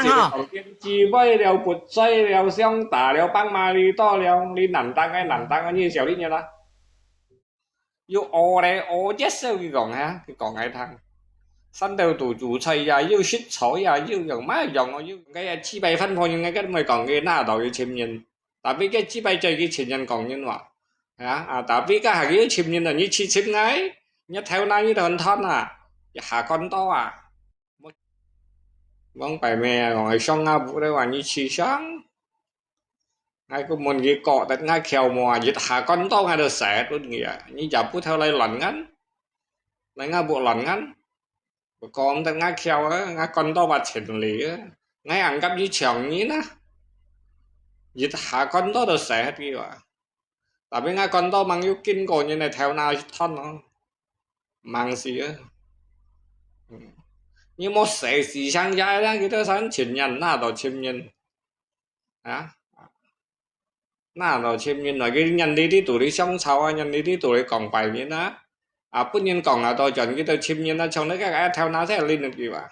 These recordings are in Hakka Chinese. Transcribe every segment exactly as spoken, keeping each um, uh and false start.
吼。講電視，買了佛水，了相打，了放馬里多，了你難當个難當个，你曉得呢啦？又屙咧屙熱燒佢講哈，佢講个聽。山頭肚煮菜呀，又食草呀，又用麼用哦，又該个幾百番朋友，該个毋會講佢那到佢尋人，tapi該幾百嘴佢尋人講人話，啊啊，tapi該下佢又尋人啊，你去尋𠊎，你頭那你都很斷啊，一下乾到啊。 往擺尾啊，講係上下步咧，話你去上。𠊎个問佢過得𠊎橋無啊，一下乾到𠊎都死分佢啊！你也不偷來亂眼，來𠊎屋亂眼，不講得𠊎橋啊，𠊎乾到八千里啊，𠊎硬甲你搶你呢，一下乾到都死佢啊！ tapi𠊎講到吂有經過人个頭那一段咯，吂事啊。嗯，你莫死死相呀，佢兜想尋人，那到尋人啊，那到尋人來，佢人哋在肚裡相吵啊，人哋在肚裡講壞人啊，啊，分人講啊，到轉佢兜尋人啊，從那個頭那才領佢啊。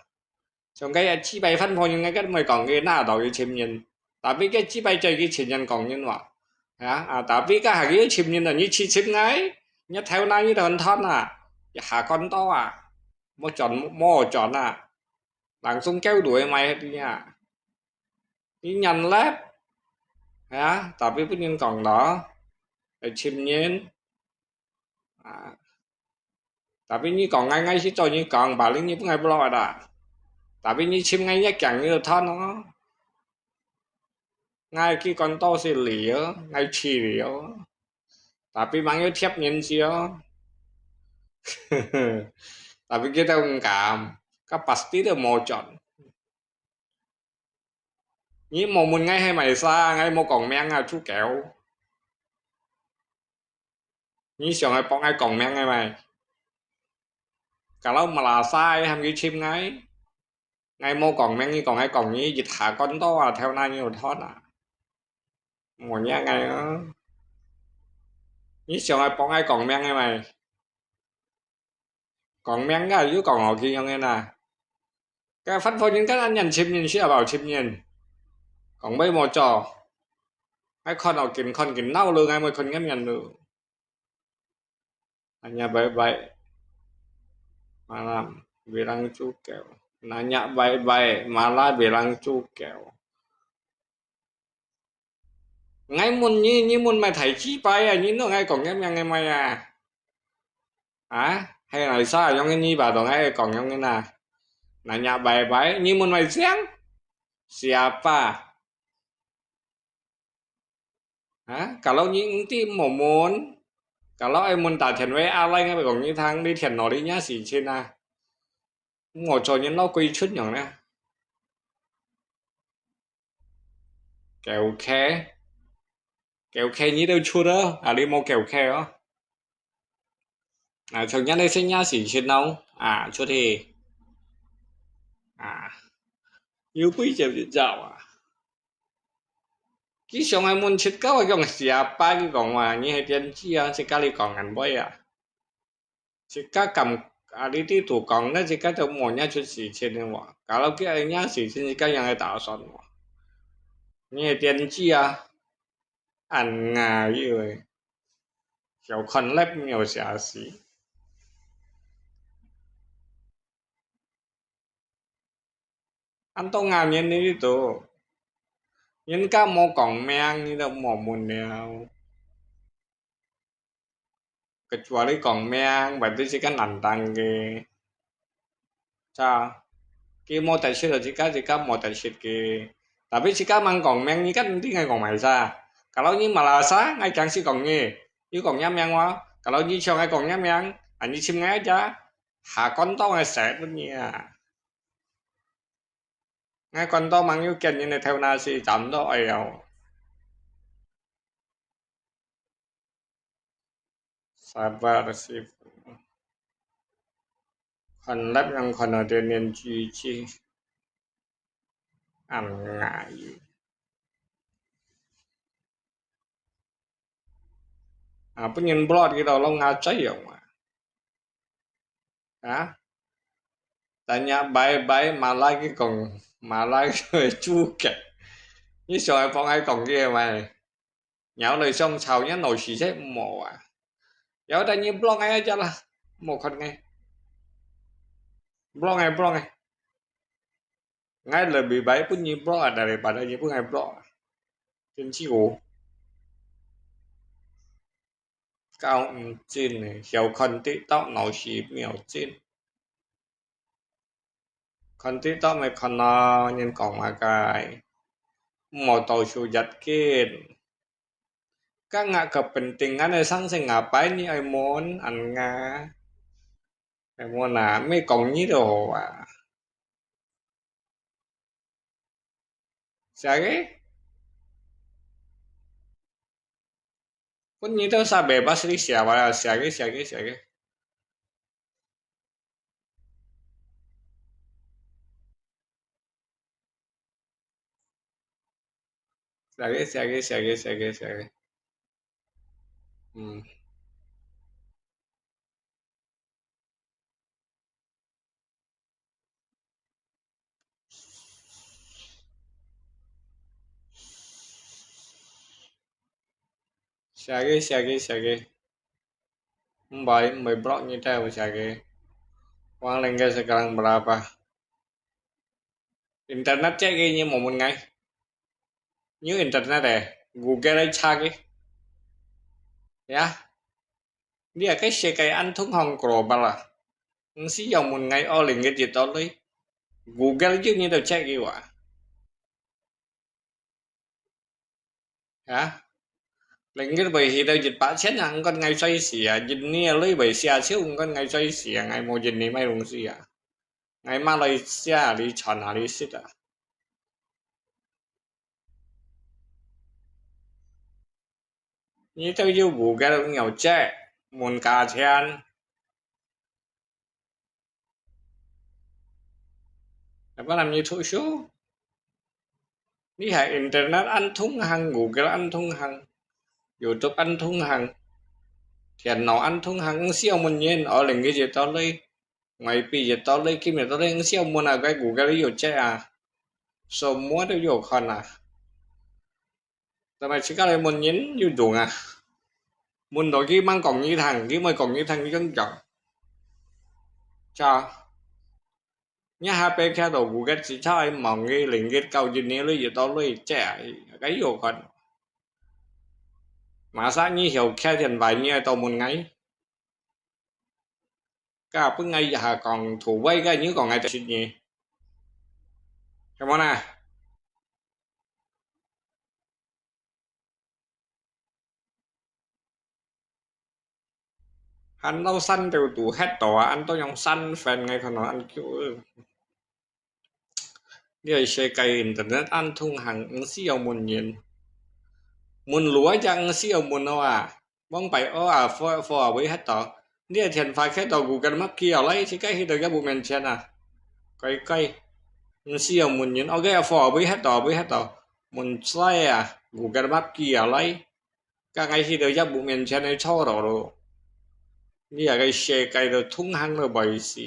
像該幾百番朋友，𠊎个毋會講佢那到佢尋人，tapi該幾百嘴佢尋人講人話，啊啊，tapi該下佢又尋人啊，你去尋𠊎，你頭那你都很斷啊，一下乾到啊，無轉無轉啊，人送狗都會買你啊，你人咧，啊，tapi分人講咯，會尋人。 啊，tapi你講𠊎，𠊎去做你講，paling你分𠊎block啊。Tapi你尋𠊎，你驚你就斷咯。𠊎去講到係你哦，𠊎去你哦。Tapi吂有貼人字哦。Tapi佢兜毋敢，佢pasti都無轉。你無問𠊎係麼儕，𠊎無講名啊，豬狗。 你想愛幫𠊎講名个咩？Kalau malasa喊佢尋𠊎，𠊎無講名，你講𠊎講你，一下講到啊，頭那有斷啊，無影𠊎啊！你想愛幫𠊎講名个咩？ 講名个又講好去樣个啦。該發火人家恁樣尋人，需要包尋人，講尾無做。𠊎看到緊看緊惱了，𠊎會看个面了。Nanya bye-bye malam bilang cukup. Nanya bye-bye malam bilang cukup. 𠊎問你，你問麼大幾擺啊？你摎𠊎講个名个麼啊？啊，係哪儕用个你把同𠊎講用个哪？Nanya bye-bye，你問麼正？Siapa？啊，kalau你毋知莫問，kalau愛問打電話啊來，𠊎會講你聽，你電腦裡若事情啊。 莫做人老鬼出樣呢。狗客，狗客你都出哦，啊，你無狗客哦。啊，像人个生意是出咯，啊，出去，啊，有幾隻就走啊。佢上來問自家，我講siapa，佢講話，你係電子啊，自家你講人話啊。 自家敢啊，你在肚講，那自家就無影出事情个話，kalau佢有影事情，自家樣个打算話。你个電子啊，恁牙幼个，小看粒有啥事。 恁多牙年你都，人家無講名，你都無問了。Kecuali講名，berarti自家難當个。Sa，佢無得食就自家，自家無得食个。Tapi自家吂講名，你敢毋知𠊎講麼儕？Kalau你malasa，𠊎驚死講你，你講若名哇。Kalau你想愛講若名，啊，你尋𠊎一隻。 下關東个細分你啊！𠊎關東吂有見人个頭那時，站到哎喲！Sabar師傅，看laptop看到天天聚聚，恁危。啊，分人block佢咯，攏牙嘴用啊！ 啊？Tanya bye-bye，malah佢講馬拉个主角，你想愛幫𠊎講个嘛？ 然後來想吵人老是這無啊。然後等你block𠊎一隻啦，無看𠊎。block𠊎，block𠊎。𠊎禮拜分你block啊，禮拜你分𠊎block啊。真係哦。搞毋真呢，曉看TikTok老是無真。 看TikTok乜看咯，人講麼个，莫到處入境。該𠊎个penting，𠊎个生死𠊎擺你愛問，恁樣。愛問啊，乜講你就好啊。寫个？分你都寫白白，你寫吧啦，寫个，寫个，寫个。 寫个，寫个，寫个，寫个，寫个。嗯。寫个，寫个，寫个。毋會，毋會block你，寫个。Uang ringgit sekarang berapa? Internet check个你無問𠊎。你有internet个，Google个查个。呀，你啊，該世界恁通行global啊，毋使要問𠊎，uang ringgit幾多鐳，Google有你都check个哇。 啊？ringgit會去到一百千啊，毋管𠊎衰死啊！印尼个鐳會寫少，毋管𠊎衰死啊！𠊎無印尼買東西啊！𠊎馬來西亞哩賺啊哩蝕啊！你都有Google，你有check，問價錢。 Apa namanya itu show？你係internet恁通行，Google恁通行，YouTube恁通行，電腦恁通行，毋使要問人，uang ringgit幾多鐳，外幣幾多鐳，金幾多鐳，毋使要問啊，該Google有check啊，semua都有看啊。 但係自家來問人有用啊？問到佢吂講你聽，佢毋講你聽，佢仰講？就，你下擺看到Google自家愛問个ringgit到印尼鐳幾多鐳，這啊，該有看。Masa你曉看電話，你愛到問𠊎？ 該分𠊎一下講土話，該你講𠊎就識你，係無呢？還到山都堵忒到啊，恁多用山粉，𠊎看到恁久。 這世界internet恁通行，毋使要問人。問路啊，也毋使要問哦啊。往擺哦啊，火，火啊，會忒到。你个電話開到Google Map去啊，來，自家去到若屋面前啊。該，該，毋使要問人，OK啊，火啊，會忒到，會忒到。問在啊，Google Map去啊，來。該𠊎去到若屋面前个坐到咯。這个世界都通行到會死。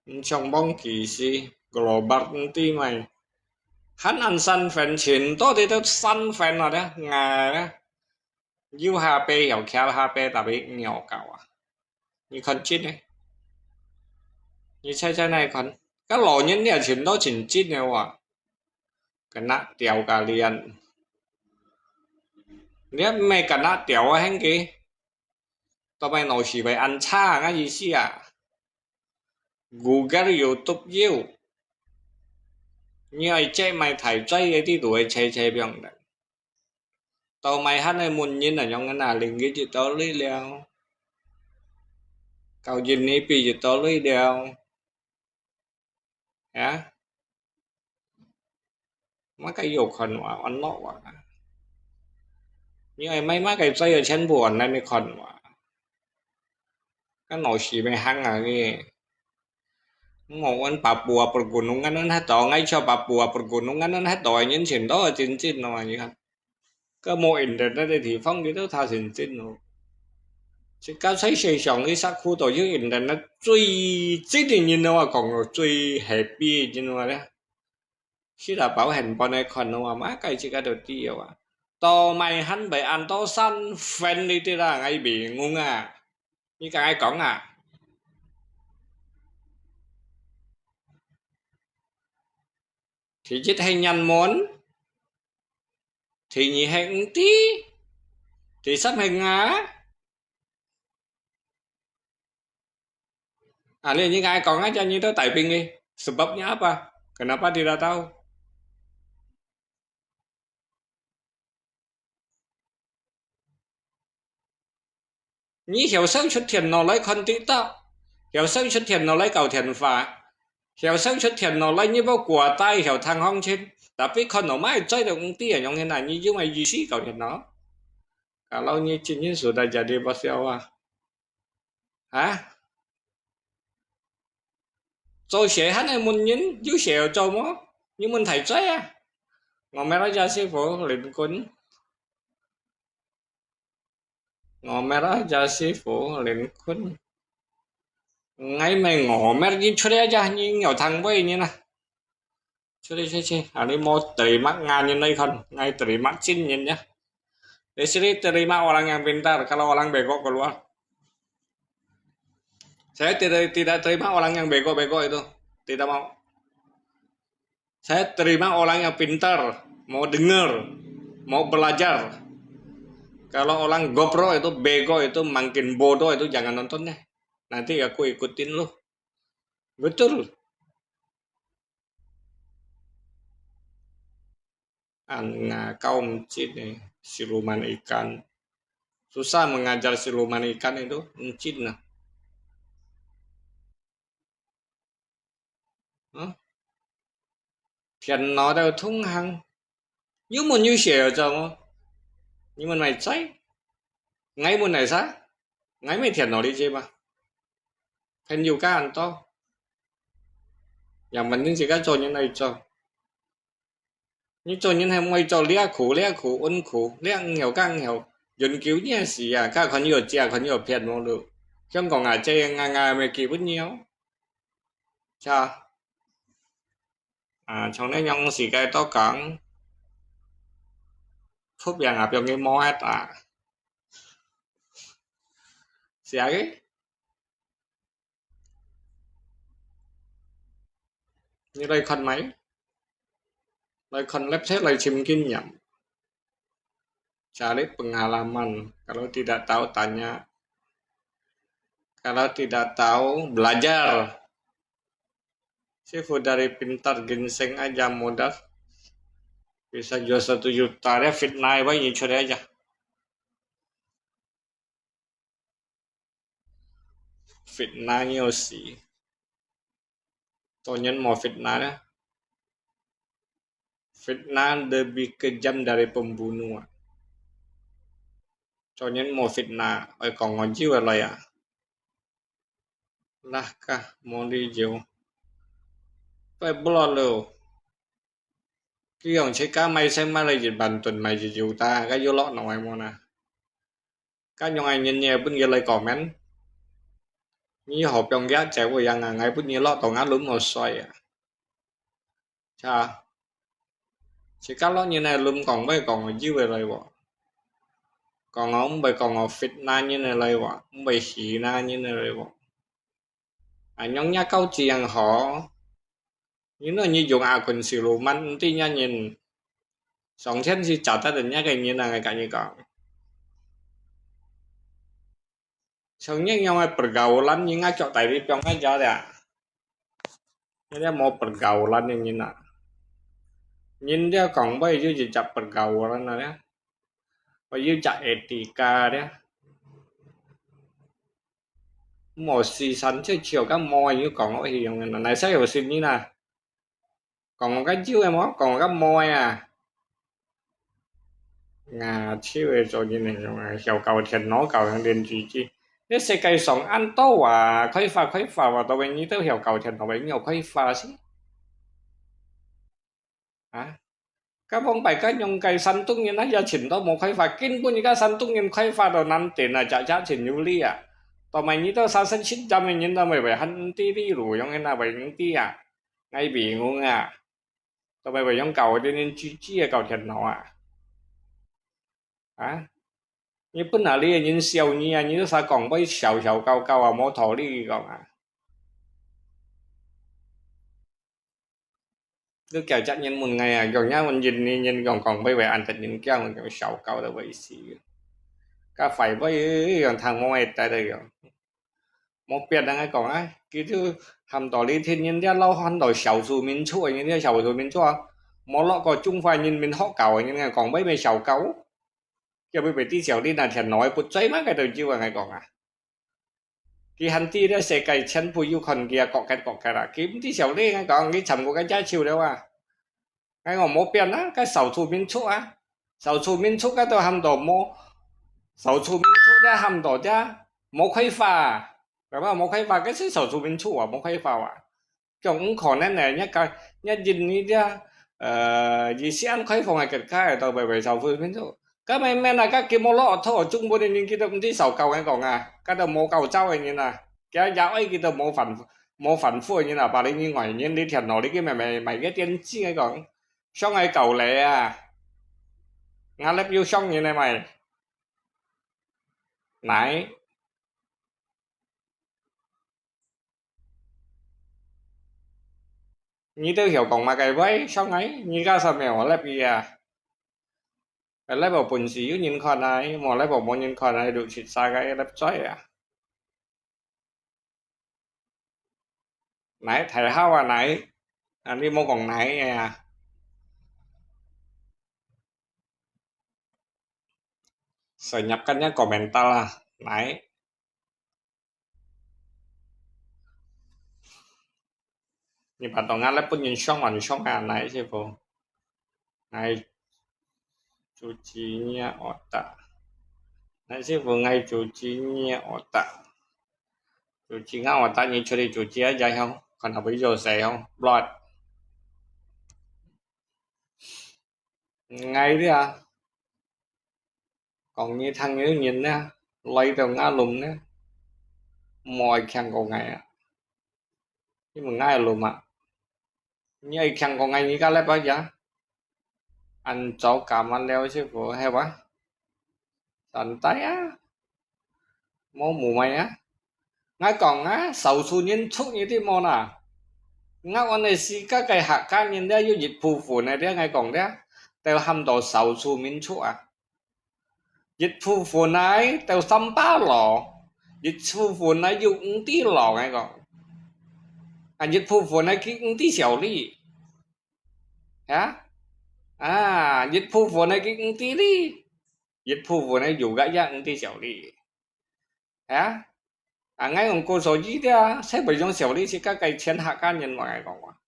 毋想忘記時，global毋知咩。還恁山粉，全到底都山粉啊咧，𠊎咧，有下擺曉徛下擺，tapi尿搞啊。你看真个，你猜猜哪看？該老人也全到真真个哇，kena吊个臉。你毋係kena吊啊，兄弟？ 到尾老是會恁差，𠊎意思啊。Google YouTube有，你愛check買大嘴个，你都會切切放个。到尾還愛問人啊，用个那零个一道理了，到印尼幣一道理了。 呀，麼个有看哇，安樂哇。你愛買麼个，最有錢不安，恁呢看哇。該老是咩行啊，你。莫問Papua pergunungan恁忒多，𠊎笑Papua pergunungan恁忒多，人錢多真真咯，你看。 該無internet个地方，你都他真真咯。自家在世上，你啥苦都有internet，最真个人啊，講到最happy个人啊咧。Sila bảo hành本來看咯，嘛該自家都知啊。到買還袂恁多三分你知啦，𠊎bingung啊。你同𠊎講啊。第一係熱門，第二係毋知，第三係𠊎。 啊，你你愛講啊，你都大病了，sebabnya apa? Kenapa tidak tahu? 你曉得出電腦來看TikTok，曉得出電腦來搞電話，曉得出電腦來你要掛帶曉聽行情，tapi看到買嘴都毋知啊，用現在你用个意思搞電腦。Kalau你真正sudah jadi bos啊， 啊？做事還係問人，有事要做無？你問大嘴啊！我merah ya師傅連坤，我merah ya師傅連坤。𠊎毋係我merah，你出來呀，你有聽過人啊？ 去去去去，啊，你莫terima ngah人來看，𠊎terima真人呀。Di sini terima orang yang pintar, kalau orang bego keluar. Saya tidak tidak terima orang yang bego-bego itu, tidak mau. Saya terima orang yang pintar, mau dengar, mau belajar. Kalau orang gopro itu, bego itu, makin bodoh itu jangan nonton deh. Nanti aku ikutin lu. Betul. An nga kau mcit ni, siluman ikan. Susah mengajar siluman ikan itu, mcit nah. Huh? 電腦都通行，有問有事要做無？你問買嘴？𠊎問買啥？𠊎毋係電腦裡知嘛？Phên有加恁多，也問你自家做人來做。你做人係毋愛做這苦、這苦、恩苦，這毋曉、該毋曉，永久你係死啊！該看有食，看有騙無咯。香港啊，這樣啊，啊，乜基本有。 Cha. À, trong này nhung xì cái tố cận. Phút yang à, biong cái mô hết à. Xì cái. Như đây khăn máy. Đây khăn lép thế, đây chim kinh nghiệm. Cari pengalaman. Kalau tidak tahu, tanya. Kalau tidak tahu, belajar. Sifu dari pintar ginseng aja modal. Bisa jual satu juta, dia fitnah apa ini, cari aja. Fitnah nyo si. Tonyan mo fitnah na. Fitnah lebih kejam dari pembunuh. Tonyan mo fitnah, oi kong ngon jiu lai ya. Lah kah mo li jiu. Pai blo lo. Ki yong che ka mai sen mai lai jin ban tun mai jiu ta, ka yu lo no ai mo na. Ka nyong ai nyen nye bun ye lai comment. Ni ho pyong ya che wo yang a ngai bun ye lo tong a lum mo soi a. Cha. Che ka lo nyen ai lum kong bai kong jiu lai wo. Kong o bai kong o fitnah nyen lai wo, bai hina nyen lai wo. Anh nhong nhá câu chuyện hả? Như nó như dùng à quần xì lù mắn tí nhá nhìn. Sống thiên si chả ta đến nhá cái nhìn là ngày cả như con. Sống nhá nhong ai pergaulan như ngã chọn tại đi trong cái gió đấy à. Như thế một pergaulan như nhìn à. Nhìn theo con bây giờ chỉ chặt pergaulan là đấy. Bây giờ chặt etika đấy. Mò xì sắn chiêu chiêu các mò như còn có gì dùng nãy sai hiểu xin như là còn có cái chiêu em có còn có các mò à. Ngà chiêu em cho như này dùng à, hiểu cầu thiện nó cầu hàng điện chỉ chi. Nếu sẽ cây sống ăn tâu à, khói pha khói pha và tao bên như tao hiểu cầu thiện nó bên nhiều khói pha xí. Hả? Các vong bài cá nhân cái săn tung như nó giờ chỉnh tao một khói pha kinh của như các săn tung như khói pha đồ năm tiền là chả chả chỉnh như lý à. Tao mày như tao sa sân chín trăm như tao mày phải hẳn tí lý lũ giống như là vậy những tí à. Ngay bị ngu ngà. 到尾會用搞个，人人知知个搞電腦啊。啊，日本哪裡个人笑你啊，你都使講會笑笑搞搞啊，無道理講啊。 都叫隻人問𠊎啊，講若問印尼人講講會會恁得人驚，講笑搞到會死。該壞會講聽無會得个講。無變啊，𠊎講啊，佢就喊到你聽人家老喊到少數民族个，人家少數民族啊，無落過中華人民學校个，人家講會會笑搞，叫會會知笑你那天來不追嘛，該都就啊，𠊎講啊。 佢還知這世界全部有看佢啊，各个各个啦。佢毋知笑你，𠊎講，你尋過該隻手了啊。𠊎講無變啊，該少數民族啊，少數民族該都喊到無，少數民族該喊到這無開發啊，對吧？無開發，該係少數民族啊，無開發啊。 講毋可能呢，若个，若印尼這，呃，以前開放个國家，到尾尾少數民族。該毋免啊，該佢無落土，中國个人佢都毋知少搞，𠊎講啊，該都無搞造个人啊，佢也愛佢都無反，無反覆个人啊，把你人外人，你天羅，你去買，買，買个電視，𠊎講，上來搞雷啊，𠊎這有上人來買，來。 你兜曉講麼个話，上來，你家啥物學歷啊？學歷無本事有人看啊，無學歷無人看啊，六七十个學歷嘴啊。來，大學啊，來，啊，你莫講來个啊。Senyap kan ya komentar啊，來。 你把東亞來分人上網上啊，來師傅，來cuci你个otak，來師傅，來cuci你个otak，cuci你个otak，你出去cuci啊，然後看下會有誰哦，blood。 𠊎這啊，講你聽有人呢，來到𠊎room呢，無愛強過𠊎啊。你問𠊎个room啊，你愛強過𠊎，你个禮拜呀？恁早敢啊，廖師傅，係吧？ Santai啊，無無麼个啊。𠊎講啊，少數民族你知無啦？𠊎安到自家个客家人這有一部分个這，𠊎講這，都喊到少數民族啊。一部分个都三八佬，一部分个又毋知佬，𠊎講。啊，一部分个佢毋知小李，啊？啊，一部分个佢毋知你。 一部分个有个也毋知小李。啊？啊，𠊎講故所以个啊，係毋係用小李自家个錢客家人話𠊎講話。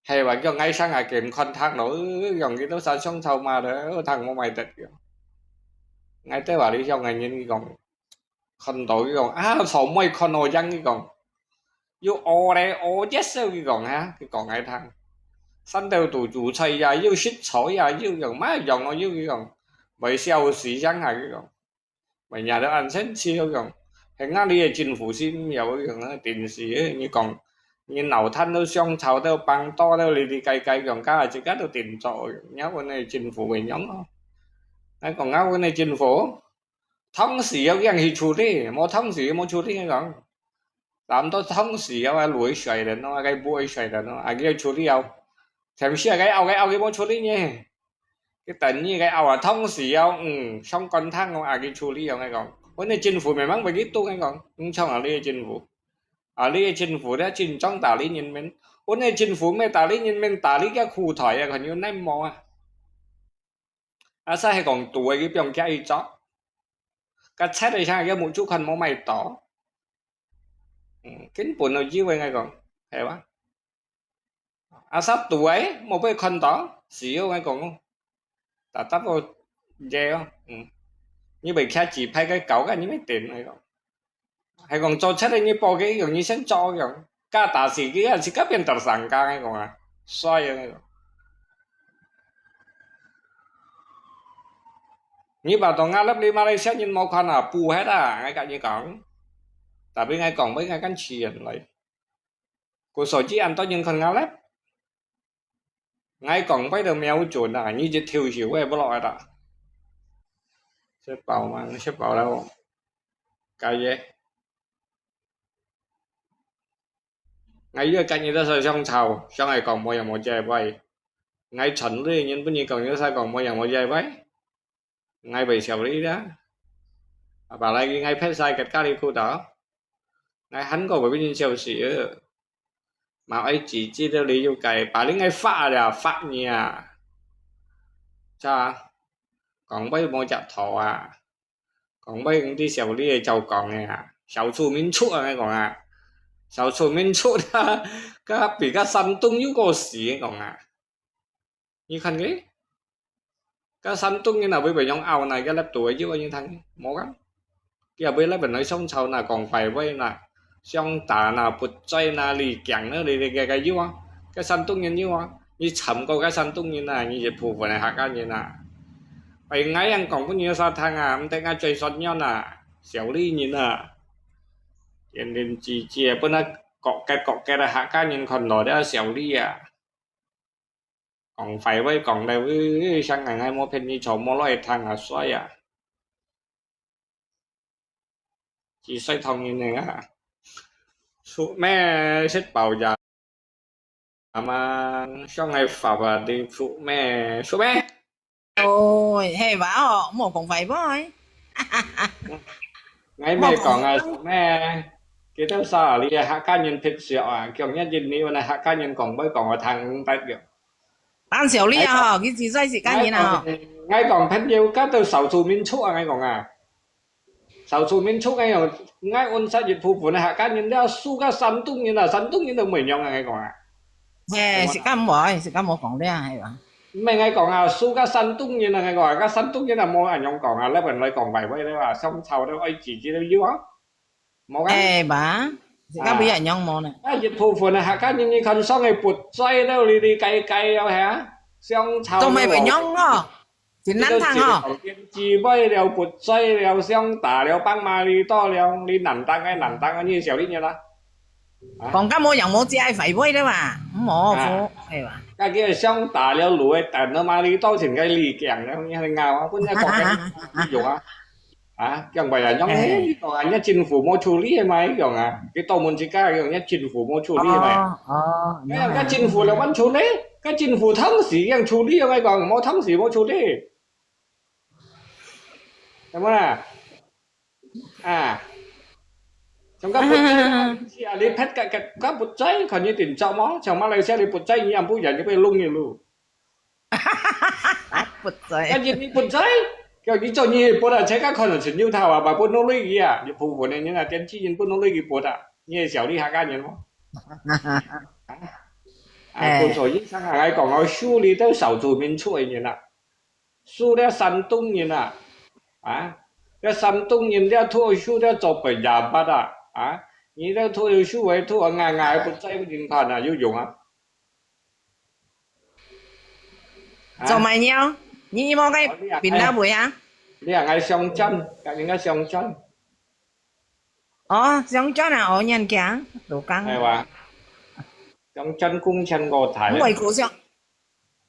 係話叫𠊎想啊，佢毋看聽咯，用佢都啥相吵嘛了，聽無買得个。𠊎對話你想个人講，看到佢講，啊，草莓看到樣佢講，又屙咧屙一手佢講哈，佢講𠊎聽。山頭肚煮菜呀，又食草呀，又用麼用哦，又佢講，會笑死樣啊，佢講。 每日都恁生氣，𠊎講，係𠊎俚个政府先毋曉，𠊎講啊，電視，你講，你鬧攤都相吵到崩到都哩哩該該，講，家下自家都定做，若阮个政府會仰哦。𠊎講，啊，阮个政府，當時有樣去處理，無當時有無處理，𠊎講。 Làm到當時有啊，落水人咯，該會水人咯，啊，佢處理哦。前時該拗該拗佢無處理呢。佢等於該拗啊，當時有，嗯，相關聽哦，啊，佢處理哦，𠊎講。阮个政府明明會去做，𠊎講，毋像啊，你个政府。啊，你个政府咧，真正打理人民。阮个政府毋係打理人民，打理个苦台啊，還有難無啊。啊，煞係講做个，佢放佢去做。該賊个聲，佢目珠看無買到。 嗯，根本都以為𠊎講，係吧？啊，煞對，無被看到，是有𠊎講，大大个耶哦，嗯，你會徛幾排个高个，你會頂𠊎講。係講做賊个你報警，用你先做用，加打死佢，還是加變打散架，𠊎講啊，衰啊，𠊎講。 你把東亞粒哩馬來西亞人無看啊，補忒啊，𠊎甲你講。Tapi𠊎講，毋係𠊎敢試人來。故所以恁多人看亞粒。，𠊎講話都標準啊，你一條手也毋落啊。食飽吂？食飽了，該个。𠊎又跟你在說相吵，想愛講無樣無ใจ話。𠊎村里人分你講，又在講無樣無ใจ話。 𠊎會笑你啦。Apalagi𠊎撇晒个家裡苦惱，𠊎還過會分你笑死哦。Mà愛自己都理由个，把你个發了，發你啊。咋？講話無隻頭啊？講話毋知笑你个照講个啊，少數民族啊，𠊎講啊，少數民族啊，該比該山東又過死，𠊎講啊。 你看个，該山東人啊，會會用拗那个力度个有啊，你看个，無啊？佢也會來本來相吵那，講壞話那，相打那，不嘴那，李強那，你你个个有啊？該山東人有啊？你參過該山東人啊，你一部分个客家人啊。哎，𠊎樣講分你啥聽啊，毋得𠊎嘴酸軟啊，小李人啊。言言之之，本來各个各个个客家人看到了小李啊。 講壞話講到，呃，像𠊎𠊎無騙你，坐無落去聽啊，衰啊！幾歲同人个啊？出咩食飽呀？阿媽，想愛發啊，你出咩？出咩？哦，係吧哦，莫講壞話。𠊎咪講啊，莫講。咩？佢兜啥啊？你个客家人撇笑啊？講一日你个客家人講話講啊，聽毋得个。 當小李啊吼，佢自在自家人啊吼。𠊎講，𠊎講朋友，該兜少數民族啊，𠊎講啊。少數民族，𠊎講，𠊎安殺一部分个客家人了，輸个山東人啊，山東人都毋會讓啊，𠊎講啊。嘿，係講啊。自家毋會，自家無講了，係吧？毋係，𠊎講啊，輸个山東人啊，𠊎講啊，該山東人啊，無恁樣講啊，那本來講壞話了啊，相吵了，愛自己都有啊。 無啊。係吧？自家毋會恁樣無呢？啊，一部分个客家人你看上个不嘴了，哩哩該該了，係啊？相吵了。做麼會恁樣哦？真難聽哦。佢都自己講電視了，不嘴了，相打了，放馬里多了，你難聽个難聽个，你小李人啦。啊？講甲無樣無跡个壞話了嘛？無，啊。係吧？該个相打了，路个等了，馬里多全个李強了，你還拗啊？本來講个，你用啊？ 啊，講白啊，用嘿，你講啊，人家政府無處理个嘛，你講啊，佢當門自家，人家政府無處理个嘛。哦，哦，哎呀，該政府來還處理，該政府當時樣處理，𠊎講，無當時無處理，係無啦？啊，像該不在，啊，你拍个个个不在，看你點做麼？像馬來西亞你不在，你也不然就被弄一路。 不在。該人你不在，叫你做你不在，自家看到陳友桃啊，把不努力个啊，你部分个人啊，電視人不努力个不得，你个小李客家人哦。啊，哎。故所以上啊，來講哦，輸哩都少數民族个人啊，輸了山東人啊，啊，這山東人了，都輸了做pejabat啊，啊，你了都輸个，都啊，𠊎𠊎不在个人看啊，有用啊？ 啊？做麼个？你無个，哦，你啊，檳榔尾啊？你啊，𠊎相爭，佮人家相爭。哦，相爭啊，哦，年輕，老公。係哇？相爭工錢過大啊。毋會故相，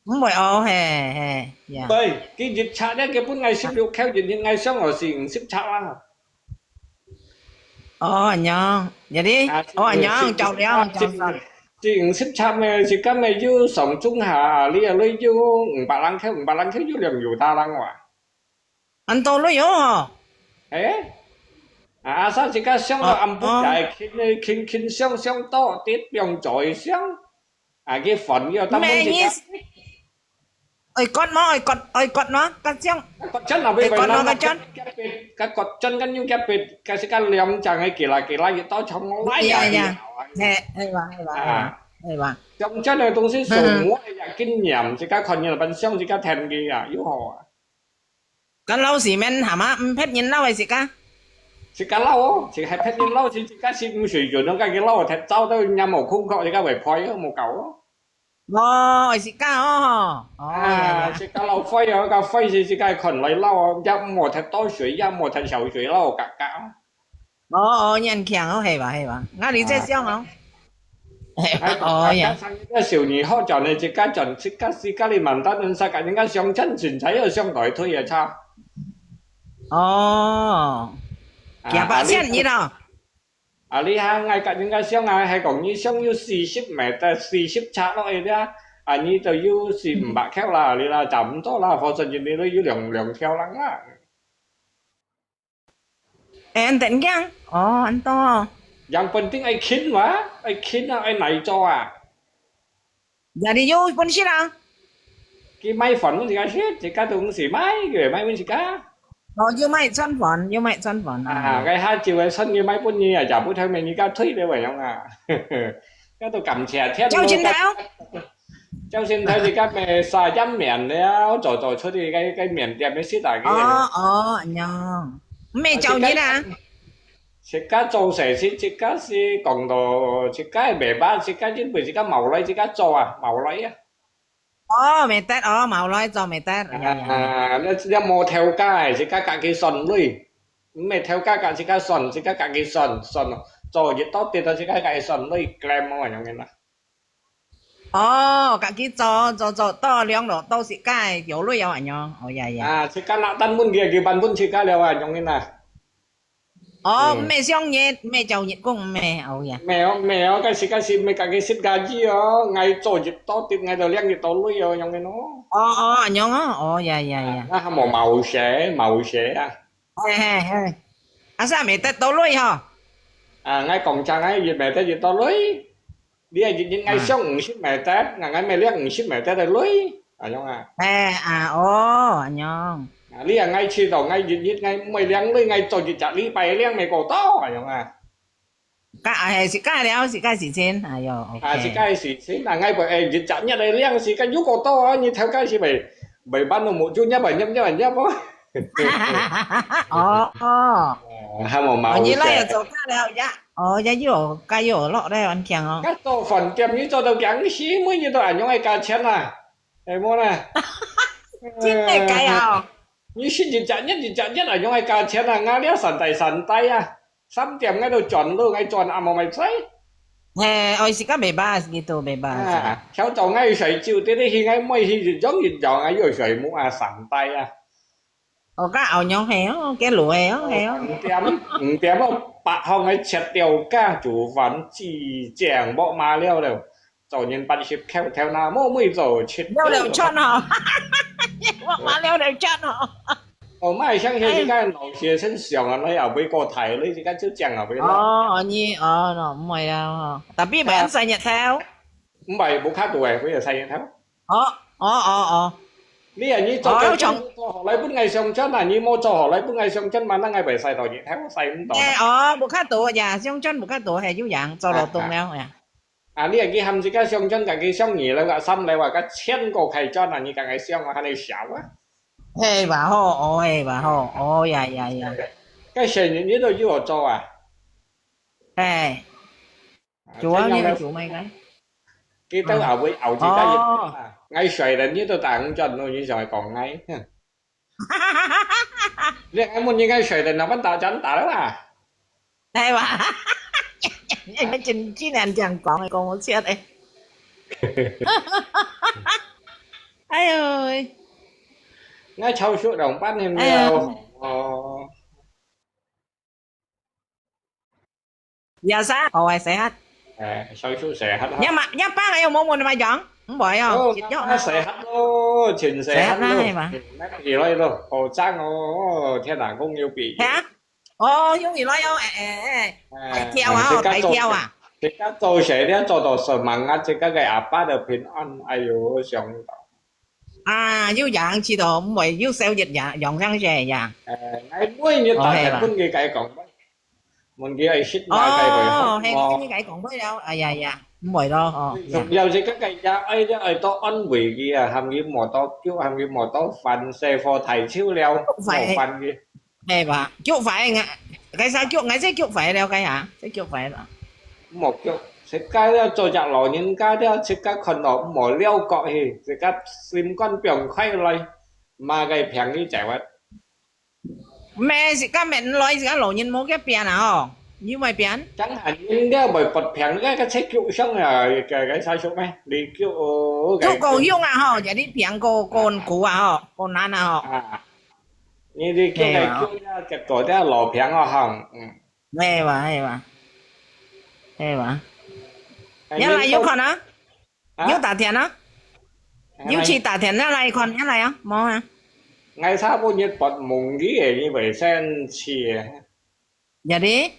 毋會哦，嘿，嘿，呀。對，佢一拆咧，佢本來十六口，日日𠊎想哦，係五十拆啊。 哦，恁樣，jadi，啊，哦，恁樣，照了，照了。係五十拆咩？係今日有上中下，你啊，你有五百零口，五百零口有兩有打零哇。恁多鐳哦。誒？啊，阿三自家想到暗晡夜，哦，哦。輕輕輕輕想想到，跌放在想。 啊，佢煩了，當然自家。毋係，你係，愛割無？愛割，愛割無？割將。割將啊，愛割無？割將。該割將，該有該別，該係該兩隻个，寄來寄來，一刀長來呀，呀，呀。嘿，係吧，係吧，係吧，啊。係吧。將將个東西，嗯。手摸一下，經驗，自家看見了，分享自家聽个啊，有好啊。 該老師面係嘛？毋別人老个自家。自家老哦，自家別人老，自家係毋水準，該个老忒燥到人家無空殼，自家會壞哦，無搞哦。哦，自家哦，哦，啊，呀，呀。自家老壞哦，該壞係自家看來老哦，也無忒多水，也無忒少水，老嘎嘎哦。哦，哦，年輕哦，係吧，係吧？𠊎理解上哦。啊。哦呀，个小人好賺个，自家賺，自家自家哩蠻單，人家自家想賺錢才有想來退啊，差。哦，幾百千一咯。啊，你哈，𠊎甲人家想啊，係講你想有四十米，但四十尺落去了，啊，你就有四五百箍啦，你啦，差毋多啦，否則你你都有兩兩條人啦。 哎，恁樣，哦，恁多。Yang penting愛勤嘛，愛勤啊，愛耐做啊。Ya你有本事啊？佢賣飯分自家食，自家都毋使賣，佢賣分自家。哦，又賣賺飯，又賣賺飯啊。啊，該下晝个趁佢賣分你啊，也不聽人家退了樣啊。該都感謝天咯。朝晨頭。 朝晨頭自家咪晒一面了，做做出去該該面店个食啊个。哦哦，恁樣，毋係朝日啊？自家做事情，自家係講到自家个尾巴，自家因為自家無來，自家做啊，無來啊。哦，毋得哦，無來做毋得。啊，那那無頭家个，自家家己算鐳，毋係頭家甲自家算，自家家己算算咯，做一到跌到自家家己算鐳，claim哦，恁樣个啦。 哦，家己做做做到量落到自家有鐳哦，恁樣，哦呀呀。啊，自家拿單分佢，佢搬分自家了啊，容易啦。哦，毋係上日，毋係朝日工，毋係，哦呀。沒有沒有，該時該時毋係家己食家己哦，𠊎做一到跌，𠊎就領一到鐳哦，容易咯。哦哦，恁樣哦，哦呀呀呀。那還無毛血毛血啊。嘿嘿嘿，阿三未得到鐳吼。啊，𠊎講真，𠊎一未得一到鐳。 你係日日愛上五十米得，𠊎𠊎每日五十米得个鐳，恁樣啊。哎啊，哦，恁樣。啊，你係愛知道，𠊎日日𠊎每領鐳，𠊎做一隻禮拜領，每過到，恁樣啊。該係自家了，自家事情，哎喲，OK。啊，自家事情，啊，𠊎會一隻月个領，自家有過到啊，你頭家係袂袂辦到目珠，一百一百一百。哦哦。還無毛。你來又做家了呀？哦，也有，該有落來很強哦。該做飯店，你做到強死，每日都恁樣个價錢啊？ 係無啦？真个个哦。你食一隻月一隻月啊，用个價錢啊，𠊎了三代三代啊，三點𠊎都賺咯，𠊎賺啊無賣衰。嘿，愛食个袂歹，食个都袂歹。啊，曉得𠊎睡酒，直直去𠊎妹去一樣一樣啊，又睡目啊三代啊。 哦，該後娘係哦，該路係哦，係哦。五點五點哦，八項个切掉價，煮飯煮正，莫麻了了，做人八十口頭那，莫每做七。了了賺哦，莫麻了了賺哦。哦，莫相信這個老先生想啊，你也會過大，你這個就講啊，會咯。哦，你哦，毋會啊，tapi會曬日頭。毋係，無較多誒，會曬日頭。 哦哦哦哦。你啊，你做个做好來分𠊎上轉啊，你無做好來分𠊎上轉嘛，那𠊎會曬到日頭，曬毋到。誒哦，無較多呀，上轉無較多，係有影做勞動了呀。啊，你啊，佢喊自家上轉，自家上二樓啊，三樓啊，个千個開轉啊，你講𠊎想啊，還能笑啊？係吧吼，哦係吧吼，哦呀呀呀。該生日你都有做啊？誒。 做啊，你愛做麼个？佢兜也會咬自家一啊！𠊎睡等你都打五轉咯，你想係講𠊎？你愛問你愛睡等，老闆打轉打了啦。係吧？你真竟然這樣講，講我笑誒。哎呦喂！ 𠊎超熟兩班了哦。 Biasa，好个，sehat。誒，小叔sehat哈。你阿爸，你阿爸還有無問麼樣？毋會哦，哦，一樣阿爸sehat咯，全sehat咯，sehat啦，係嘛？起來咯，好讚哦，天哪，講有比。係啊？哦，容易來哦，誒誒誒，大跳啊，哦，大跳啊！自家做事了，做到semangat，自家个阿爸都平安，哎喲，想到。 啊，有影知道，毋會有少一樣，樣樣个呀。誒，𠊎每日打電分佢解講，問佢愛食麼个佢會好。哦，係，你解講佢了，哎呀呀，毋會咯，哦。仲有一個个也愛了，愛多安慰佢啊，喊佢莫多叫，喊佢莫多煩，細貨太少了，莫煩佢。 係吧？激壞啊！該啥激，𠊎這激壞了，該下，這激壞了。莫激，自家了做隻老人家了，自家看到莫了覺去，自家心肝放開來，麼个病佢就會。毋係，自家免來，自家老人無个病啊吼。你會變？正下人了會發病，該个切腳傷啊，該个啥熟咩？你腳，該就夠凶啊吼，jadi病夠夠苦啊吼，夠難啊吼。啊，你你腳个腳啊，結果這老病啊吼，嗯。係吧，係吧，係吧。哎，你來有看啊？啊？有打電啊？哎，有去打電啊？來看，來啊，無啊？𠊎差不多發夢个，你會生氣啊？ Jadi？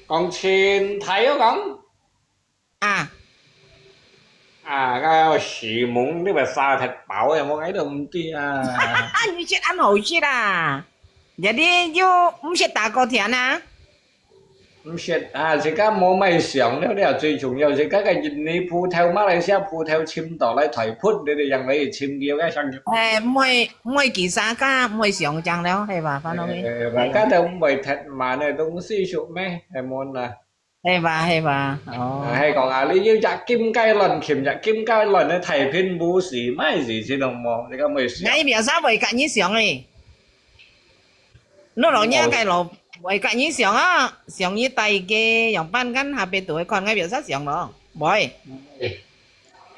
講前排有講。啊。啊，該時夢你會沙忒飽个，無？𠊎都毋知啊。你食恁好食啊？Jadi又毋識打過電啊？毋識啊，自家無買相了，了最重要，自家个印尼葡萄、馬來西亞葡萄尋到來台北，你哋樣來尋佢个相。哎，毋會，毋會寄啥个，毋會相像了，係吧？翻落去。哎，大家都毋會忒慢个東西，熟咩？係無啦？ 係吧，係吧？哦。啊，係講啊，你有隻金雞卵，尋隻金雞卵个太平武士，買字先好無？你敢會想？𠊎表嫂會甲你想誒。你老娘个老會甲你想啊，想你帶个樣板間下邊都會看，𠊎表嫂想咯，會。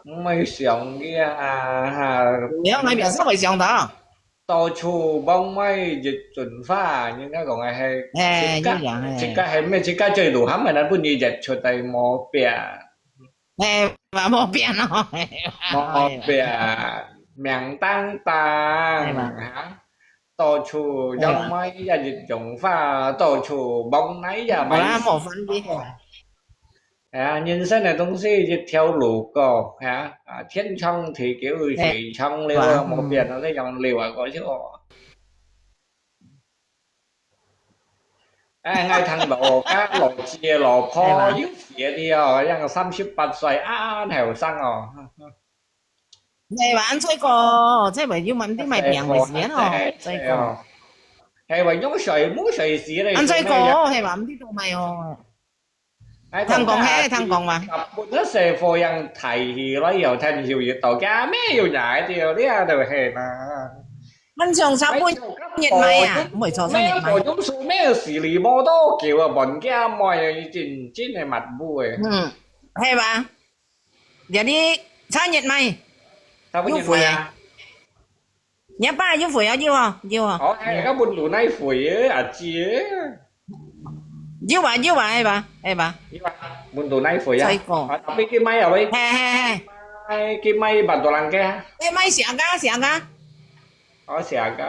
毋會想个啊，哈。你看，𠊎表嫂會想到。 到處望妹一枝花，人家講个係，哎，自家，有影，哎。自家係咩？自家最路喊个，那本日日出來無變。哎，嘛無變哦。無變，命當當，哎嘛。哈？到處望妹也一枝花，到處望哪也無啦，無分別。 哎呀，人生个東西一條路過，哎呀，啊，天長地久，水長流啊，哎，無變啊，這樣流啊過去哦。哎，𠊎聽老家老姐老婆有寫的哦，像三十八歲啊，後生哦。係吧？恁衰過，這位有問題買病个時間哦，衰過。係話用水，無水時咧，恁衰過，係吧？毋知做咩哦。 哎，聽講嘿，聽講嘛。日本个社會樣大起來，有天有一道，家咩有伢个，這都係啦。恁像三本日買啊，毋會錯，三日買。沒有，沒有，沒有，死里無多久啊，問家妹啊，真，真係密布誒。嗯，係吧？這裡三日買，三本日買啊。有回啊？ 若爸有回啊，有啊，有啊。哦，哎，有。該問路哪回啊，阿姐？有啊，有啊，係吧？係吧？有啊，問路哪回啊？衰過。啊，tapi佢買啊喂。嘿，嘿，嘿。買，佢買半多人个啊？哎，買寫个，寫个。哦，寫个。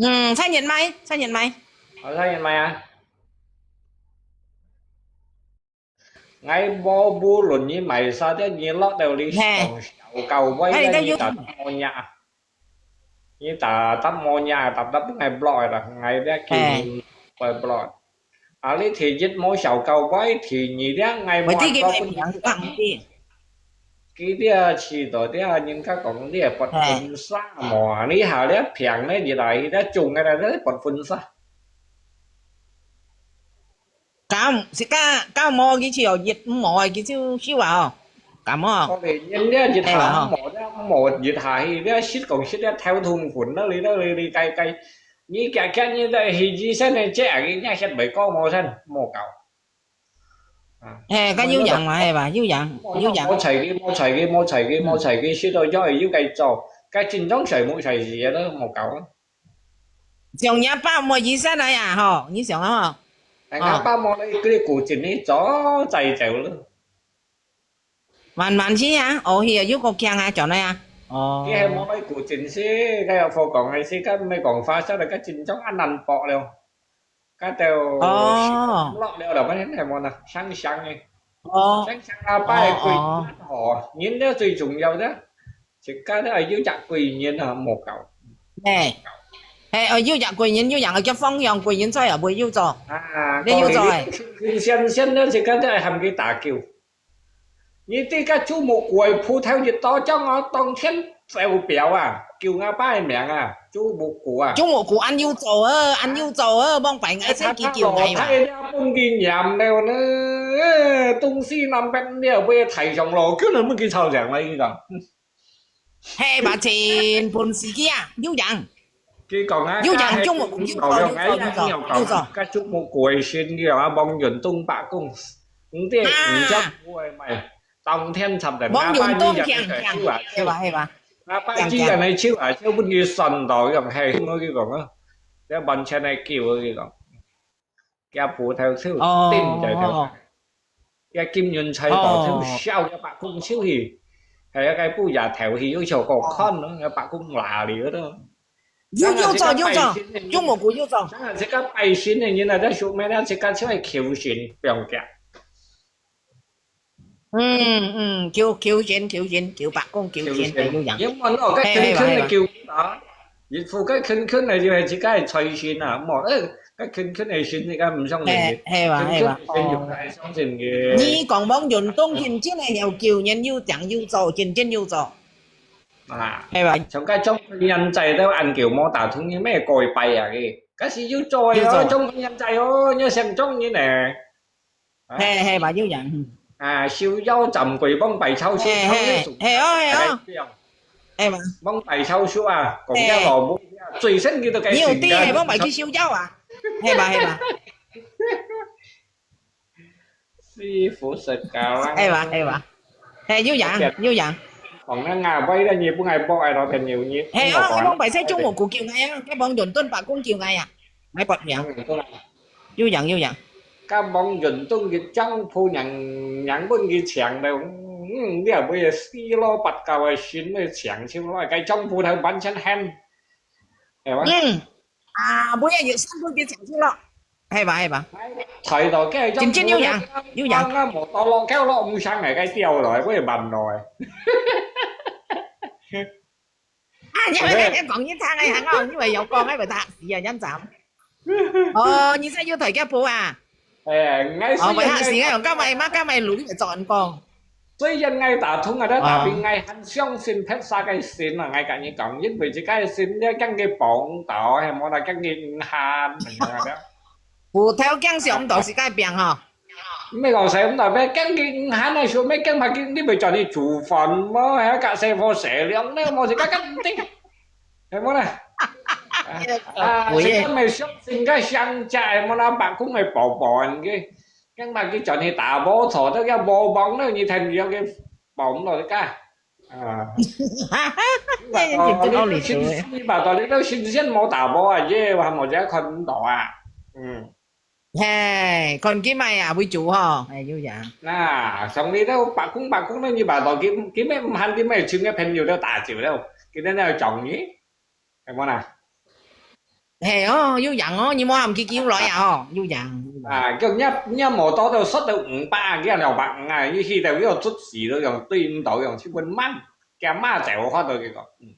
嗯，三日買，三日買。哦，三日買啊。 𠊎無，無論你買啥，這你落到你，嘿。當小狗位，哎，該有。你打，打無影啊。你打，打無影，打，打分𠊎block啦，𠊎這，嘿。見會block。啊，你第一無小狗位，第二這，𠊎無，𠊎知佢，𠊎無，毋知。佢這試到這，人家講你係發婚紗無啊？你下這平呢，你來，這種个啦，這發婚紗。 搞，自家搞無佢就熱，毋無啊，佢就燒啊哦。搞無？我哋人咧，一下毋無，咧毋無，一下去，咧識講識咧頭痛昏啦，你啦，你你該該，你遽遽你咧去醫生咧，這啊，佢也識袂講無先，無搞。啊，嘿，該有影嘛，係吧？有影，有影。無才佢，無才佢，無才佢，無才佢，識到咗又該做，該正常睡目睡時啊，都無搞啊。 像若爸無醫生來啊，吼，你想啊，吼。哎，啊。若爸無來，佢古井呢，早就走了。慢慢去啊，哦，佢有個腔啊，轉來啊。哦。佢還無來古井先，該有佛講个時間，毋係講發生了，該緊張啊難搏了。該就哦。落了了，反正係無啦，想想个。哦。想想阿爸个鬼哦，哦。吼，人了最重要个。 自家都愛有隻貴人啊，無搞。嘿，嘿，愛有隻貴人，有人愛叫方向，貴人在啊，會有做。啊，你有做誒。佢先先咧，自家都愛喊佢打救。你這個豬木鬼葡萄一刀將我當天走表啊，救我爸个命啊，豬木鬼啊。豬木鬼恁有做啊，恁有做啊，望拜𠊎先佢救𠊎嘛。哎，他老太了，分佢念了呢，東西南北了，會太上路，叫人分佢吵醒了，你講。 嘿，嘛真本事个啊，有影。佢講啊，有影，佢係中國有影，有影，有影，有影。該中國个神，佢講啊，黃雲東伯公，毋知，毋知會毋會，當天插等啊，黃雲東強強，係吧，係吧？啊，拜二人个手啊，手分佢算到，佢講，係，我佢講啊，這完全係救，佢講。 佢普頭手，哦，頂在頭，佢金銀財寶手，哦，燒佢伯公手去，還有該布也頭去，又笑過看咯，該伯公拿了咯。有，有做，有做，有目骨有做。當然，自家拜神个人啊，在上面啊，自家就係求神，不用驚。 嗯，嗯，求，求神，求神，求伯公，求神，求神。哎，有影。因為喏，該近近个救啊，係吧，係吧。一副該近近个就係自家个財神啊，無，呃，該近近个神，自家毋想念。係，係吧，係吧。近近个神就係相信个。哦。你講黃雲東近近个有救人有影有做，近近有做。啊，係吧。像該中國人在都恁久無打通，你咩改拜啊？佢，該係有做个哦，有做。中國人在哦，你成中人呢。 啊。係，係吧，有影，嗯。啊，收腰斬鬼幫拜抄書，係，抄書，係，係哦，係哦。哎，對哦。係吧？幫拜抄書啊，講个老母，最新佢都該你有知係幫拜去收腰啊？係吧，係吧？師傅食教啦。係吧，係吧？係，有影，有影。講个牙威个，你不愛博愛老朋友，你係啊，你幫拜晒中國古叫𠊎啊，該幫倫敦白宮叫𠊎啊，𠊎博名。嗯，對啦。 有影，有影。該黃雲東个丈夫娘，娘分佢請了，嗯，你也會四老八教个神來請手咯，該丈夫頭完全喊，係吧？嗯，啊，尾仔有三分佢請手咯，係吧，係吧？抬到該丈夫真正有影，有影。啊，無到落，該落毋上來，該掉落，會慢落。 啊，你，OK。你講一聽，哎，我以為有講，哎，會嚇死啊，真慘。哦，你真有抬腳步啊？哎，𠊎哦，會嚇死，𠊎用今日，今日錄音嚟做人講。雖然𠊎打通啊，但打比𠊎還相信別儕个神啊，𠊎跟你講，因為自家个神咧，驚佢碰到，係無啦，驚佢毋喊，係無啦。 無頭驚想毋到自家病吼。毋係講想毋到，驚佢毋喊啊，想咩驚怕佢，你會叫你煮飯無？還要隔細火細涼呢，無自家敢毋定，係無啦？啊，自家咪相信个上隻，係無啦？白宮个寶寶个，驚怕佢叫你打無錯，都要無望了，你聽有个寶寶个。 啊。你，你，你，你，你，你把道理都新鮮無打無啊，耶，還無人看毋到啊。嗯。嘿，看今日啊，會煮吼，哎，有影。那，上你都白講白講了，你把道理，今日毋喊，今日請个朋友都打酒了，今日那要找你。 係無啦？係哦，有影哦，你無喊佢救來啊哦，有影，有影。啊，叫人家，人家無到到摔到五百啊，佢兩百五啊，你去到又出事了，用對毋到，用七分萬，驚罵仔，我看到佢講，嗯。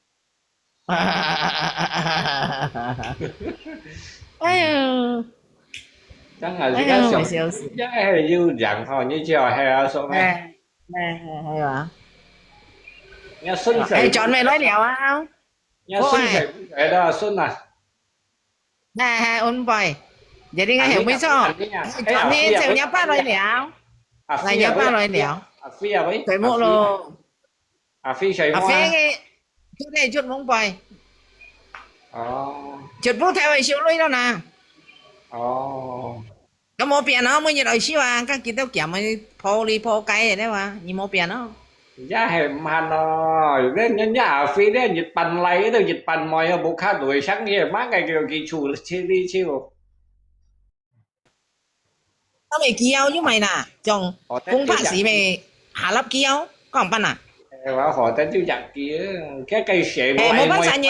哎喲，當然，哎喲，人家想，我笑死。人家還有影吼，你就係啊，說咩？哎，哎，哎，哎啊。人家順水，哎，轉回來了啊。 你順勢，哎，啦，順啊。哎，哎，恩伯，這裡个後尾坐，哎，哎，你，哎，你，哎，你，你，你爸來聊，阿飛啊，來，你爸來聊。阿飛啊，喂，題目咯。阿飛，阿飛，阿飛个，出來出門背。哦。出布條个小妹咯呐。哦。 該無變哦，每日來收啊，該幾多件个破哩破街个了啊，你無變哦。也係毋閒咯，你，你，你阿飛咧，一半倈，都一半妹，無卡對象，你嘛該叫佢處，處理手。他們幾號又買啦？像哦，公拍時咩，下粒幾號，講辦啊？哎，我好得就一支，該，該誰無哎，無辦法呢。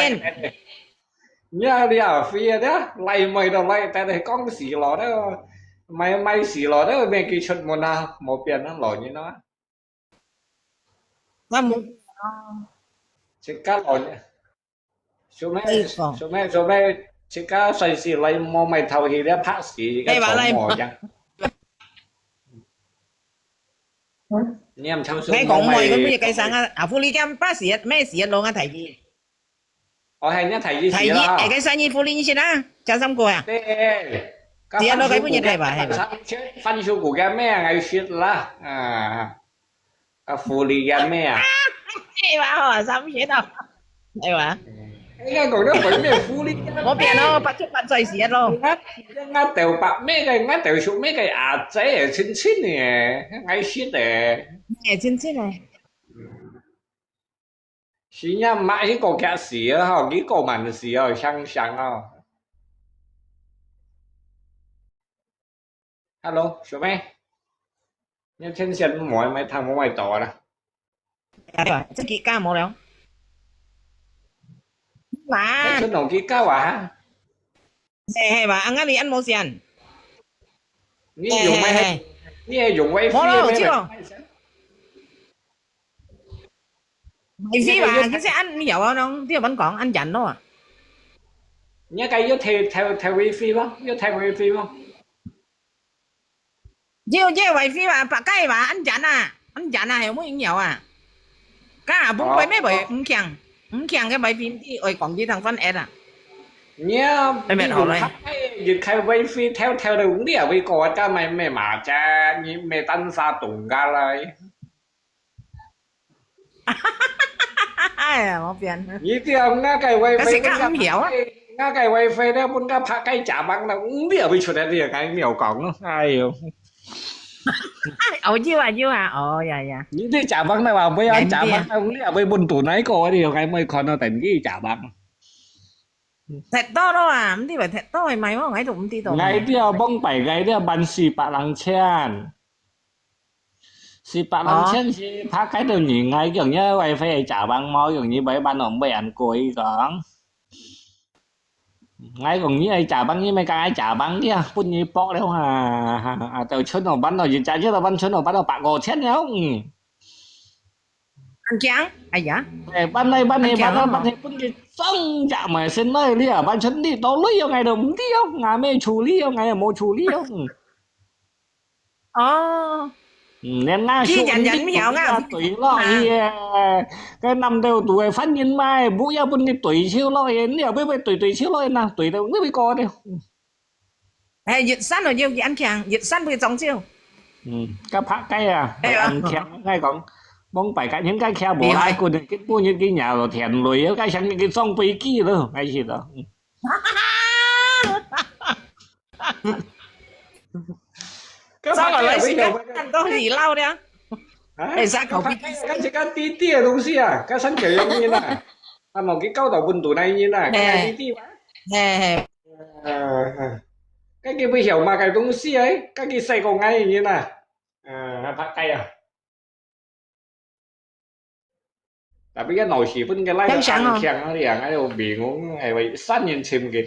呀，你阿飛啊，這，來買都來，但係講事咯，這，買，買事咯，這，咩佢出門啊，無變啊，老人啊。那無，自家老人，做咩，你講。做咩，做咩，自家隨時來無買頭去，這拍死，該做無樣。嗯。你毋抽手，你講無買，無買。該，該生啊，啊，福利金八十一，咩十一咯，啊，提議。 哦，係，你提議係啦。提議，哎，該生意福利你先啊，加三個啊。對，第二個該分你提吧，係吧？番薯股个咩啊，𠊎食啦，啊，啊，福利个咩啊？係吧？哦，三十啊，係吧？嗯。哎呀，講到本面福利，我變咯，八十八歲時咯。我，我頭白咩个，我頭熟咩个阿姐，親親个，𠊎識个。哎，親親个。是呀，買一個價時啊，吼，幾個萬時啊，想想啊。Hello，小妹，你天線無，無聽無，無到啦。啊，對啊，這幾家無了。嘛，你存兩幾家啊？係，係嘛，啊，你恁無線？你用咩？嘿，嘿，嘿。你係用WiFi無咯，咩？這個。WiFi嘛，其實恁樣啊，你有恁講，恁樣咯啊。你該有提，提，提WiFi無？有提WiFi無？有，有WiFi嘛，八K嘛，恁樣啊，恁樣啊，有無影響啊？該啊，不會，哦。咩會，毋強，毋強个WiFi，愛講佢通分A啊。你啊，你用八K，一開WiFi，跳跳的，你也會搞啊，該買咩嘛，這，你買單發動个來。 哎呀，無變。你知啊，𠊎个WiFi，但是較毋曉啊。𠊎个WiFi咧，分个八K假網啦，毋知會出來个，𠊎毋曉講咯。哎喲。哦，有啊，有啊，哦，呀，呀。你這假網啦，話，毋要假網啦，你也會分到哪個，你又該毋會看到等於假網。忒多咯啊，毋知會忒多个買哦，𠊎都毋知道。𠊎這網擺，𠊎這萬四百零千。 四百零千是拍開到你，𠊎講你WiFi係假網無，講你買辦法買恁貴講。𠊎講你係假網，你咪講𠊎假網，你啊，分你博了啊，啊，就存落班咯，一隻月落班存落班咯，百五千了，嗯。恁強，哎呀。哎，搬來搬去，搬來搬去，恁強哦。分佢裝隻買先來了，完全你到你用，𠊎都毋知哦，𠊎沒處理哦，𠊎也無處理哦，嗯。 哦。嗯，連那佢人人曉啊，對咯，啊。佢个，該南豆肚个犯人嘛，不要分你對手咯，你也不要對對手咯，那對的，你會過的。哎，越山咯，有人強，越山會中招。嗯，該拍雞啊，哎呀。很強，𠊎講，往擺个應該徛無啦，厲害。佢根本就佢nhà咯，田雷，該想佢裝飛機咯，還是咯。嗯。 該上來是看到你老了。啊？哎，啥口鼻？該，該是个弟弟个東西啊，該三角用人啊，啊，無佢搞到本土來人啊，該弟弟嘛。嘿，嘿。呃，該佢會曉嘛，該東西哎，該佢細個𠊎人啊，呃，拍雞啊。 Tapi kan老師分个來个強強啊，你啊，哎喲，明哦，哎喂，三年前个。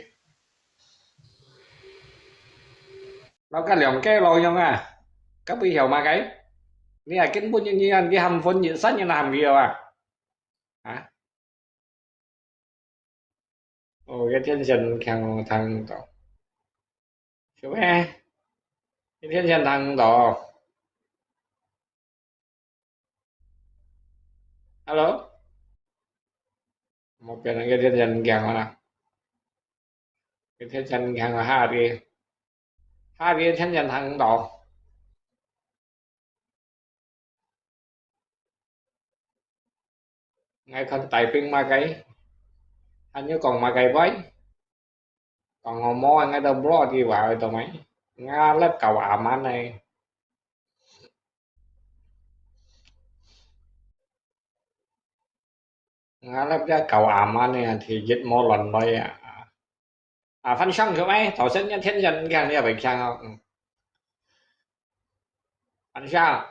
老个兩个老樣啊，該會曉嘛該？你啊，根本就你啊，你喊分人，三年喊佢啊？啊？ 哦，該電線強哦，聽毋到。小妹，該電線聽毋到。Hello？無變，該電線強啊啦。該電線強啊，下个，下个電線聽毋到。 𠊎看大兵麼个，還有講麼个話，講我無，𠊎都無知話，懂無？𠊎lab搞阿man呢。 Ngalap ya kau aman ya, thì giết mô lần đây ya. À, Phan Sang không ấy, tàu sân nhân thiên nhân khen ya phải khen không? Ừ. Phan Sang.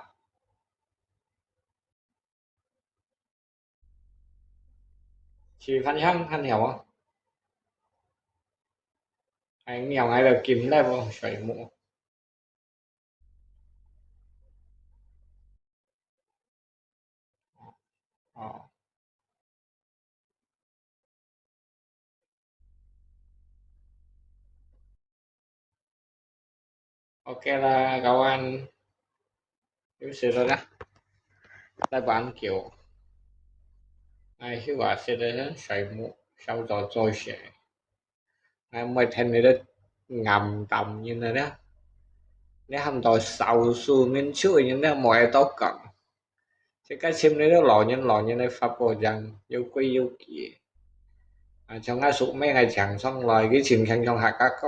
Chỉ Phan Sang, Phan hiểu không? Anh nghèo ngay là kim lép không? Sợi mũ. Ờ. Ok là các bạn, yêu sự rồi đó. Lại bạn kiểu, ai hiểu à, sẽ đến sợi mũ, sau đó rồi sẽ. Ai mới thêm nữa đó, ngầm tầm như này đó. Nếu không tôi sáu số mình chửi như này, mọi tao cần. Thế cái sim này đó, lò nhân, lò nhân này pháp bộ rằng, yêu quý yêu kỳ. 啊，像𠊎叔姆𠊎請上來，佢盡慶像客家歌。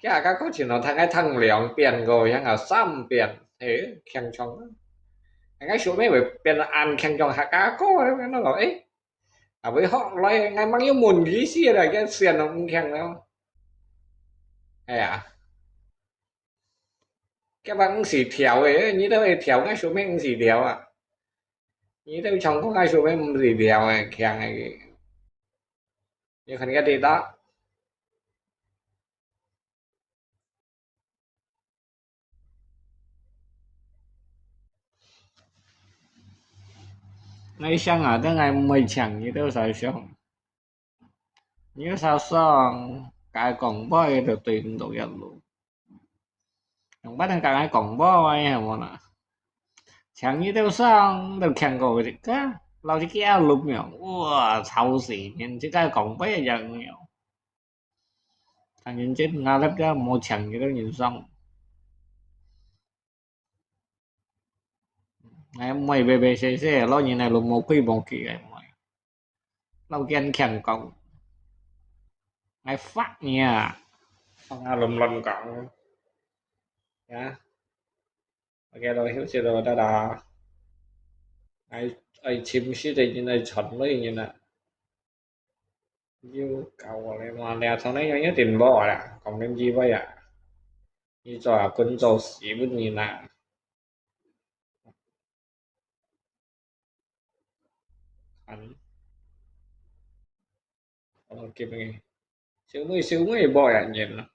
佢客家歌盡好聽，𠊎聽兩遍過，像啊三遍，嘿，慶像啊。𠊎叔姆會變恁慶像客家歌，𠊎講，誒，啊，會學來，𠊎吂有問佢先啦，佢先都毋慶了。哎呀，佢話毋係調誒，你兜會調，𠊎叔姆毋係調啊。你兜唱歌，𠊎叔姆毋係調誒，慶誒。你看佢地道。 𠊎想啊，等𠊎毋會請你兜儕上，你兜儕上，該講話就對毋到一路。用不能講該講話个係無啦？請你兜上，都請過一個，老子幾下路苗，哇，吵死人，自家講話一樣苗。 但認真，𠊎摎佢無請佢个人上。𠊎妹白白細細，老人來攏無規無矩个妹。老奸強講，𠊎發你啊！放下亂亂講。呀，OK，老休息咯，大家。愛愛尋食个人，愛賺个人啊！ 有夠了嘛，這從來有有電波啦，講緊機會啊，你做啊，滾做屎本人啊。看，我今日小妹小妹無人緣啊。